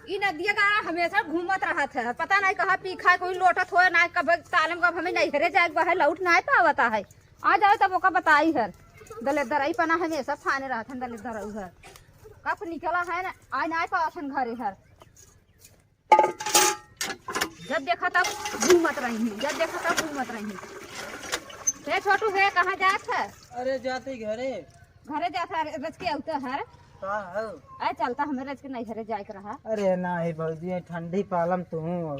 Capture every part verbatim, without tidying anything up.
ई नदिया का हमेशा घूमत रहत है, पता नहीं कहाँ पी खाए, कोई लोटत होए ना, कब तालम कब हमें नैहरे जाए के बा है, लौट नहीं पावत है। आ जाए तब ओका बताई हर, दलेदरई पना हमेशा फाने रहत है, दलेदरऊ हर कब निकला है ना, आए नहीं पावत है घरे हर। जब देखा तब घूमत रही, जब देखा तब घूमत रही। हे छोटू, हे कहाँ जात है? अरे जाते घरे। घरे जात है, रच के आउता है। का हो? अरे चलता, हमें रच के नैहरे जाए के रहा। अरे नाही भौजी, ये ठंडी पालम तू हो।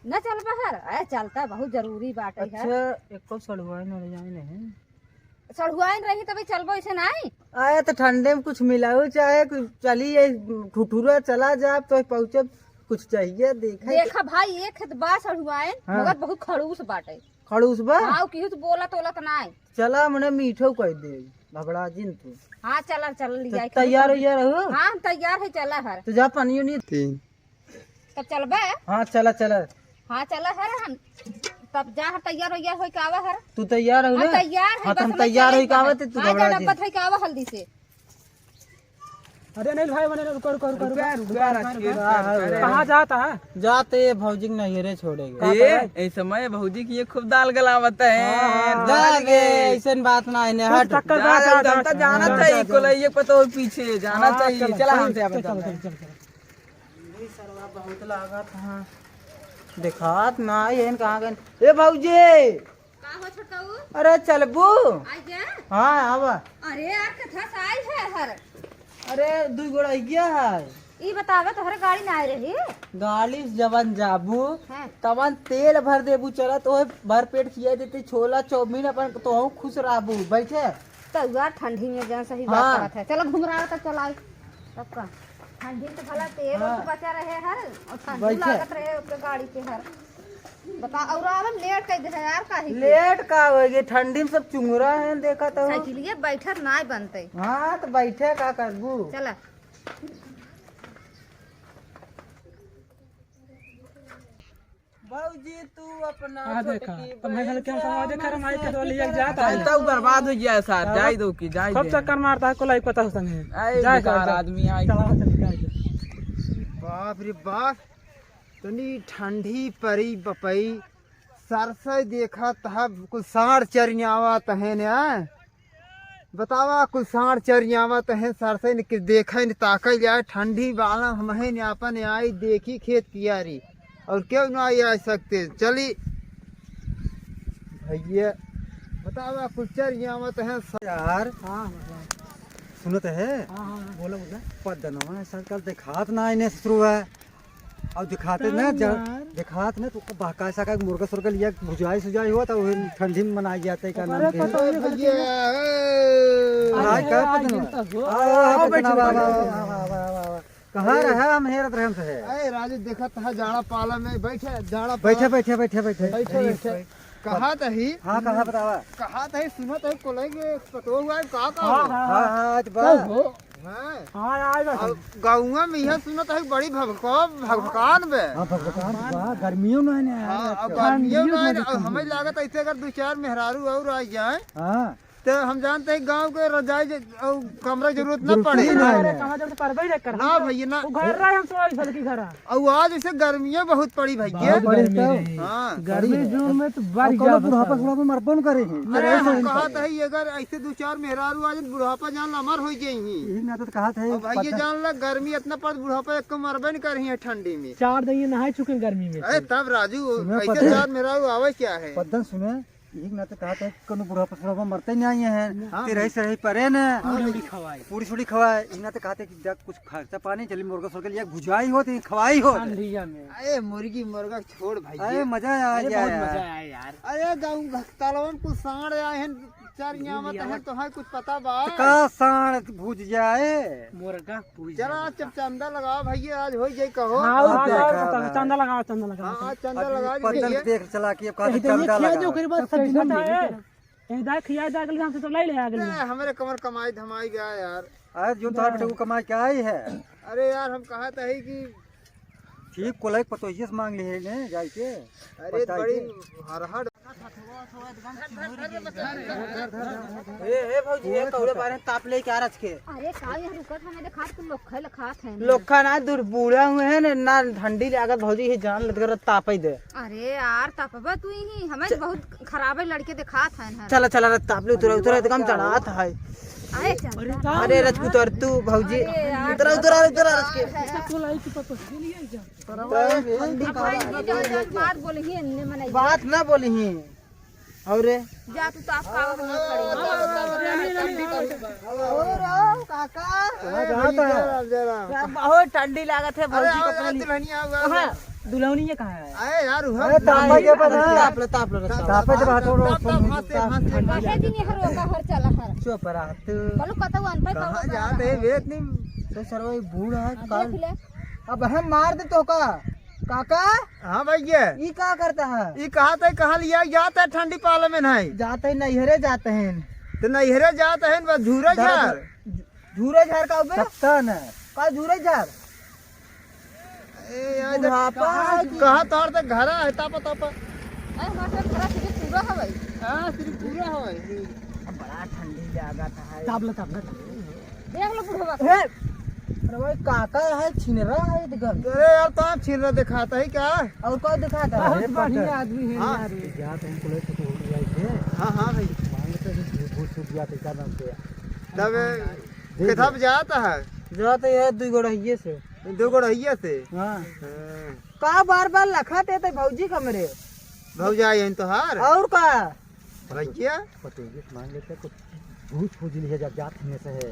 न चल बहर, अरे चलता, बहुत जरूरी बाटे है। अच्छा, एको सड़ुआइन न जाए नहीं। सड़ुआइन रही तभी चलबो, ऐसे नहीं। आया तो ठंडे में कुछ मिलाऊ, चाहे कुछ चली, ये ठुठुरा चला जा, तो पहुँचब, कुछ चाहिए देखे। देखा भाई, एक खेत बा सड़ुआइन, हाँ। मगर बहुत खड़ूस बाटे। खड़ूस बा? हाँ, केहू तो बोलत ओलत नाई। चला, मने मीठो कह दे, घबरा जिन तू। हाँ, चला, चला, तो लिया के तैयार हो जा रहू? हाँ, हम तैयार है, चला हर। तो जा पानी उनी। तीन। तब चलबे? हाँ, चला, चला। हाँ, चला हर हम। तब जा हर, तैयार हो, हो के आवा हर। तू तैयार हो हम ना? तैयार है, हाँ, तो बस हम हमें तैयार चले हो के आवा, के तो तू हाँ, घबरा जा, जिन। डब्बा धोई के आवा हल्दी से। अरे अनिल भाई, मने रुको, रुको, रुको, रुको, रुका, रुको, रुका, रुका, रुका, रुका, रुका, रुका। रुका। कहाँ जाता है? जाते ये भौजी के नैहरे छोड़ेगा। ए, ए समय भौजी की ये खूब दाल गलावत है। हाँ, हाँ। दाल गे, ऐसन बात ना है, कुछ हट। चक्कर जा, बात जा, आ, जा, जा, जा, जाना जा, चाहिए, जा, जा। कोलैया पतोह पीछे जाना हाँ, चाहिए। चलो, चला चलो, हमसे चलो, अपन चलो, चलो। चलो, चलो, चलो। ये सरवा बहुत लागत है। देखात ना, ये कहाँ गए? ए भौजी, का हो छोटऊ? अरे चलबू? आ जा। हाँ, आवा। अरे यार, कथा से आई है हर। अरे, दुई गोड़ा आई गया है। ई बतावे, तोहरे गाड़ी ना आए रही? गाड़ी से जवन जाबू, हाँ। तवन तेल भर देबू, चलत ओहे भर पेट खिया देते, छोला चाउमीन, अपन तोहू खुश रहबू। बैठे। तो यार, ठंडी में जन सही बात हाँ। करत है। चलो, घुमरावा तक चलाओ। तब का? ठंडी से भला तेल हाँ। ओल से बचा रहे हर, और ठंडी बैठे। लागत रहे ओके गाड़ी के हर। बता, और आवन लेट कर दे यार, काहे के? लेट का होएगी? ठंडी में सब चुंगरा है, देखा तो। साइकिलिए बैठत नाय बनते। हाँ, तो बैठे का करबू? चला। भौजी, तू अपना हाँ, देखा, छोटकी तो मैं हल के हम बहिन से समाज कर माई के हमसे डोली एक फिकर जात है। चलता हूँ, बर्बाद हो गया है सार, हाँ। जाई दो की, जाई खूब दे। चक्कर मारता है, कोलाई पता हो संगे। अरे जाए, बेकार जाए, जाए। आदमी आई। चला, चल, जाए, जाए। बाप रे बाप, तनी ठंडी परी बपई, सरसई देखा तहब कुल साँड़ चरियावा तहें ने, आय? बतावा, कुल साँड़ चरियावा तहें सरसई ने कि देखे ने ताकल जाए, ठंडी बाला हमहे ने आपन आई देखी खेत कियारी, और क्यों ना आई, आ सकते, चली भैया, बतावा, कुल चरियावा तहें स-, यार, हाँ, हाँ, हाँ। सुनत है? हाँ, हाँ, हाँ, बोला, बोला। पद्दनवा है, सरकार देखात ना आईने ससुरवा। और दिखाते तब ना, जब यार। दिखात ना, तो बहकाए सका मुर्गा सुर्गा लिया, भुजाई सुजाई हुआ, तो वही ठंडी में मनाई जाते, का नाम अरे, के? पता नहीं, अरे भैया, ए। हाँ, ए, का आज पता दिन ना? तो हो। आओ, आओ, आओ, बैठो, बैठो, वाह, बैठो। वाह, वाह। कहाँ रहा, हम हेरत रहे, हम से है। अरे, राजू, देखत है, जाड़ा पाला में बैठे, जाड़ा पाला। बैठे, बैठे, बैठे, बैठे। बैठे, बैठे। कहा तही? हाँ, कहा बतावा? कहा तही, सुनत है, कोलाई के पतोह हुआ है, का, का हाँ, हो? हाँ, हाँ। हाँ, आज बा। का हो? हाँ। हाँ, आज बा। अब गौवा में यह सुनत है, बड़ी भभका-, भभकान बे। हाँ, भभकान बा, गर्मियों में है ना, हाँ, अब ठंडियों गर्मियों में में है ना, अब देखो। हमें लागत ऐसे अगर दो चार मेहरारू और आ जाए, हाँ। तो हम जानते हैं गाँव के रजाई जे-, और कमरा जरूरत ना जरूरत पड़े। ही ना है। अरे, कहाँ जरूरत पड़बे ना कर। ना भैया, ना। वो घर रहे, हम सोई सल की घर। और आज इसे गर्मियाँ बहुत पड़ी भैया। बहुत गर्मी तब। रही। हाँ। गर्मी जून में तो बढ़ और कौनो जाता बुढ़ापा है। सुढ़ापा मरबो न करे हैं। अरे, अरे, हम ऐसा कहा नहीं था, ये अगर ऐसे दो चार मेहरारू आ जाए, बुढ़ापा जान ला अमर हो जाई। यही ना तो कहा था, अब भैया पता जान ला, गर्मी इतना पड़, बुढ़ापा एक को मरबे न करी है ठंडी में। चार दिन ये नहाए चुके हैं गर्मी में। अरे, तब राजू, सुनो, ऐसे पता चार मेहरारू आवे क्या है? पद्दन सुने, यही ना तो कहा था, कौनो बुढ़ापा सुढ़ापा मरते नहीं आए हैं। हाँ। तेरह से रही परे न। पूरी उड़ी खवाई। पूरी सुड़ी खवाए, यही ना तो कहा था कि जा कुछ खर्चा पानी चली, मुर्गा सुर्गा लिया, भुजाई हो, तो खवाई हो। ठंडिया में। अरे मुर्गी मुर्गा छोड़ भाई। अरे मजा आ अरे गया बहुत यार। मजा आया यार। अरे गाँव भक्तलवन कुछ साँड़ आए हैं, चार यहाँ मत हैं, तो है कुछ पता बा? तो का साँड़ भुज जाए? मुर्गा भुज चला जाए। चल चंदा लगाओ भैया, आज हो जाए कहो। हाँ, और हाँ, क्या और कहा बताओ, है? चंदा लगाओ, चंदा लगाओ। हाँ, हाँ, चंदा अभी लगा पतंग दीजिए। देख चला कि अब कहा ए, तो देखिए, चंदा खिया लगाओ। जो ओकरे बाद सब पैसा पैसा ना है। है। ए, दाई खिया जा के हम से तो ले ले अगली। ए, हमरे कमर कमाई धमाई गया यार। अरे जो तोहरा बेटे को कमाई क्या आई है? अरे यार, हम कहा था ही कि ठीक कोलाई पतोहिए से मांग लिए ने जाई के। अरे पता बड़ी है। हरहर। ए, ए भौजी, ए कौड़े बारे ताप ले के आ रच के। अरे का यहाँ रुकत है, मेरे खाट के लोग खाए खात है। लोग खा ना, दूर बूढ़ा हुए हैं ना, ना ठंडी लागत भौजी, ये जान लग रहा ताप ही दे। अरे यार, तापबा तू ही, हमें च- बहुत खराबे लड़के दिखात हैं ना। चला, चला रे, ताप ले, उतरा, उतरा, एकदम चढ़ात है। अरे चल। अरे रच के उतर तू भौजी, अरे यार, उतरा, उतरा, उतरा रच के। है। ठंडी का बात बोली ही, इनने मने बात ना बोली ही। और रे? जा तू तो आप खाओ, हम लोग खड़ी हैं। और आओ, काका। हाँ, जाता है। क्या बहुत ठंडी लागत है, अरे, भौजी आओ, को आओ, पानी। दुल्हनिया, आओ, आओ। कहाँ? दुल्हनिया कहाँ है? अरे यार, उधर अरे, तापा के पता है। ताप लो, ताप लो, ताप लो। तापा के बात हो रहा है। ताप, ताप, ताप, ताप, ताप, ताप। ऐसे दिन यहाँ रोका हर चला हर। चुप रहा तू। बोलो, कतौ अनपढ़ कहाँ कहाँ जाते हैं, वे इतनी तो सरवा बूढ़ा है, हाँ, काल। देख ले। अब हम मार दे तो का? काका? हाँ भैया। ई का करता है? ई कहा थे, कहा लिया जाता है ठंडी पाले में नहीं। जाते हैं, नैहरे जाते हैं। तो नैहरे जाते हैं, बस झूरे झार। झूरे झार का बे? सत्ता न। का झूरे झार? ए, यार, जब बुढ़ापा कहा, है कि कहा तोर तो घरा है, तापा, तापा। ए, हमारे साथ घरा सिर्फ पूरा है भाई। हाँ, सिर्फ पूरा है भाई। बड़ा ठंडी लागत है। ताप ले, ताप ले, ताप ले। देख लो बुढ़वा। हे, अरे भाई, काका है, छिनरा है एकदम। अरे यार, तो आप छिनरा दिखाता है क्या? और कौन दिखाता है? बहुत बढ़िया आदमी है हाँ। यार। जात हमको लगे तो हो गया है। हाँ, हाँ भाई। मांगते हैं, भूत, भूत छूट गया, तो क्या नाम से? तब दे किताब दे। जाता है? जाता है दुई गोड़हिए से। दुई गोड़हिए से? हाँ। हाँ। का बार बार लखा ते, ते भौजी कमरे? भौजाई हैं तोहार? और का? भैया? पतोहिए से मांग लेते, कुछ भूत खोज लिया जा, जात में से है।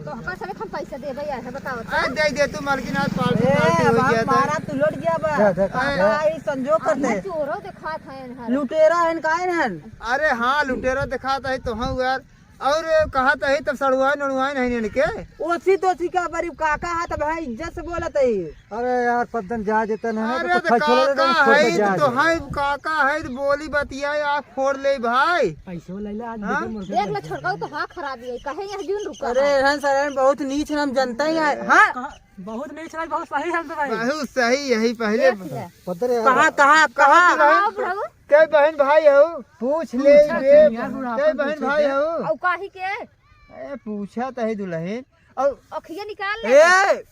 तो हका सबे हम पैसा देबे यार, है बताओ तो। अरे दे दे तू मालकिन, आज पालतू ए, पालतू हो बाप गया था। मारा तू लौट गया बा। दे, दे, का, दे। का ई संजोग करते? चोरो दिखात है इन्हर। लुटेरा है, का है इन्हर? अरे हाँ, लुटेरा दिखात है तो हाँ यार। और कहा तो है तब सड़ुआइन उड़ुआइन है इनके। ओसी तोसी का बरी काका है तब है इज्जत से बोलत है। अरे यार, पद्दन जा जेतन है ना, अरे तो तो फैसला ले काका लेना, छोड़ के है, जा तो दे। है, काका है, तो बोली बतिया, आँख फोड़ ले भाई। पैसो ले ले, आज हाँ? देखे मुर्गा देख ले, पैसा। छोटकाऊ तो हाँ खराबी है, काहे यहाँ जून रुका अरे है? रहन सहन बहुत नीच हम जनता ही है, हाँ? कहाँ, बहुत नीच नहीं, बहुत सही हम तो भाई। बहुत सही, यही पहले देख ले। पता रहे कहाँ, यार। कहाँ, कहाँ? कहाँ बुढ़ऊ? कै बहन भाई हो? पूछ ले पूछा बे। नहीं यार, बुढ़ापा कै बहन पूछे भाई के। हो? औ काहे के? ए, पूछा तो है दुल्हन। और अखिया निकाल ले। ए,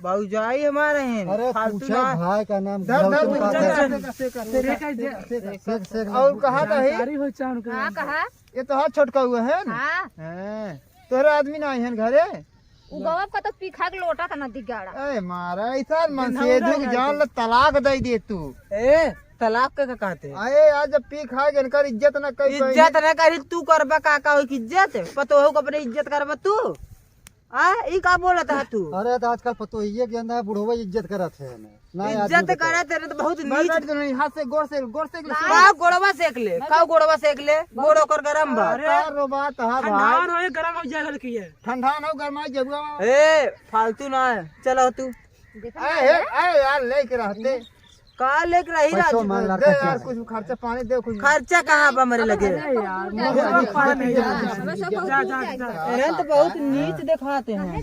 भौजाई हमारे हैं, अरे फालतू पूछा ना। भाई का नाम धर, धर, घुघुल धर, का धर, धर। धर, धर, धर, धर, धर। सेक, सेक, सेक। और कहा था ही? जानकारी हो चाह उनके हाँ, नाम। कहा? ये तो हाथ छोटका हुआ है ना? हाँ। हाँ। तोहरा आदमी ना आई हैं घरे? उ गवा का तो पी खा के लोटा था नदी गाड़ा। ए मारा, ऐसा मन से दुख जान ले, तलाक दे दे तू। ए, तलाक के का कहते? अरे यार, जब पी खा के इनकर इज्जत ना करी, इज्जत ना करी, तू करबा का, का होई कि इज्जत? पतोहू को अपने इज्जत करबा तू? आ, ई का बोलत है तू? अरे, तो आजकल पतोहिए के अंदर बुढ़वा इज्जत करत है ना। ना, इज्जत आदमी करत है, तो बहुत बैठ, नीच। बैठ, नहीं, हाथ से, गोड़ से, गोड़ से, का गोड़वा सेक ले? का गोड़वा सेक ले? गोड़ ओकर गरम बा। अरे, का रो बात है भाई? ठंडान होए, गरम हो जाए हल्की है। ठंडान हो, गरमाई जगुआ। ए, फालतू ना है, चलो तू। ए, ए, ए, यार, लेके रहते। का लेके रही पैसो राजू? मान ला दे यार, कुछ खर्चा पानी दे, कुछ। खर्चा कहाँ बा मेरे लगे? अरे यार, जा, जा, जा। एहन तो बहुत नीच दिखाते हैं।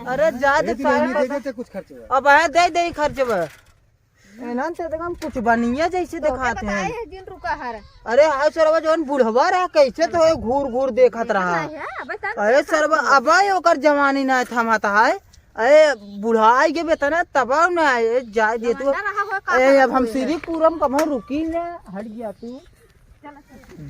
अरे जा दे, सारे पैसा। कुछ खर्चा। अब है, दे दे खर्चवा। एहन तो एकदम कुछ बनिया जैसे दिखाते हैं। जिन रुका हर। अरे हाय सरवा, जौन बुढ़वा रहा, कैसे तो है घूर घूर देखत रहा। अरे सरवा, अब ओकर जवानी ना थमाता है। अरे, बुढ़ाई के बेतना तबाव ना आए, जाए दे तू। जमाना रहा हो, का अरे, करत अब हम होई? सीढ़ी पूरम कमो रुकी ना, हट गया तू।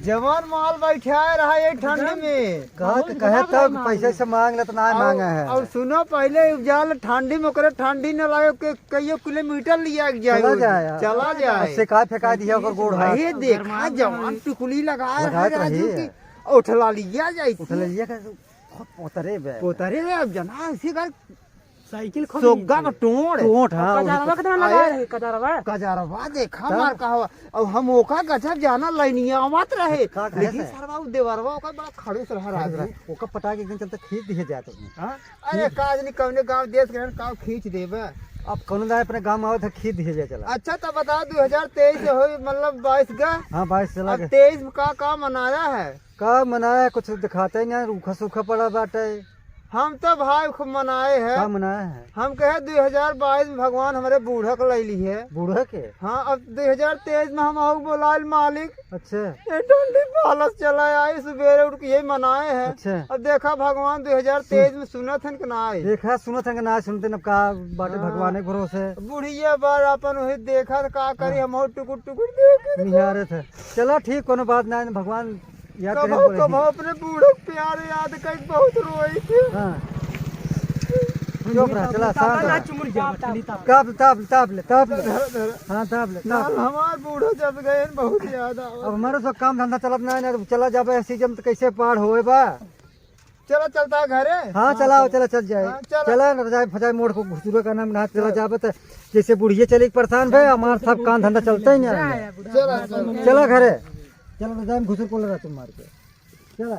जवान माल बैठाए रहा ये ठंडी में। कहा तो कहे तब पैसे से मांग ले तो ना और, मांगा है। और सुनो, पहले उपजाल ठंडी में ओकरे ठंडी न लागे, के कईयो किलोमीटर लिया के जाए चला वो। जाए। चला जाए। से का फेंका दिया ओकर गोड़ हाथ। अरे देखा, जवान टुकली लगाए लगाए है तो राजू रही की, है। उठला लिया जाए। उठला लिया का पोतरे बे। पोतरे बे, अब जना इसी का साइकिल खोल सोग्गा ली। का टोंड़। टोंड़, हाँ, कजरवा वही के दाना आए। लगा रहे, कजरवा। कजरवा देखा तब? मार का हवा। अब हम ओका गजब जाना लैनिया आवत रहे। का कहे लेकिन से? सरवा उ देवरवा ओका बड़ा खड़ूस रहा खड़ूस राजू। रहा। ओका पटा के एकदम चलते खींच दिए जाए तो। हाँ? अरे का जनी कौने गाँव देश के रहन, का खींच देबे। अब कौनो दाए अपने गाँव में आवत है, खींच दिए जाए चला। अच्छा तो बता, दो हज़ार तेईस हो, मतलब बाईस का? हाँ, बाईस चला अब गया। तेईस में का, का मनाया है? का मनाया, कुछ दिखाते ही नहीं, रूखा सूखा पड़ा बाटे। हम तो भाई खूब मनाए हैं। का मनाए हैं? हम कहे दो हजार बाईस में भगवान हमरे बूढ़ा के लैली है। बूढ़ा के? हाँ, अब दो हजार तेईस में हम आऊ बोलाइल मालिक। अच्छा। ये डंडी पालस चला आई, सुबेरे उठ के यही मनाए हैं। अच्छा। अब देखा भगवान दो हजार तेईस में सुनत हन कि ना आई। देखा सुनत हन कि ना सुनत हन, अब का बाटे हाँ। भगवान के भरोसे। बुढ़िया बार अपन वही देखा त का करी, हाँ। हम टुकुर टुकुर देखे। निहारे थे। चला ठीक, कोनो बात ना, भगवान याद करें कबो, बोले। कबो अपने बूढ़ो के प्यार याद कर बहुत रोई थी। हाँ। चुप रहा, चला, शांत रहा। ताप, ताप, ताप ले, ताप ले। धर, धर। हाँ, ताप ले, ना, ताप ले। हमार बूढ़ो जब गए हैं, बहुत याद आवा। अब हमारे सब काम धंधा चलत ना है, ना तो चला जाबे सीजन तो कैसे पार होए बा? चला, चलता है घरे। हाँ, हाँ, चला, चला। चला, चल जाए। हाँ, चला। चला ना, रजाई फजाई मोड़ को घुसुरा का नाम ना, चला चला। जाबे तो जैसे बुढ़िए चली के परेशान भे, हमार सब काम धंधा चलता ही नहीं है। चला, चला। चला घरे। चला, रजाई में घुसुर को लगा तुम मार के। चला।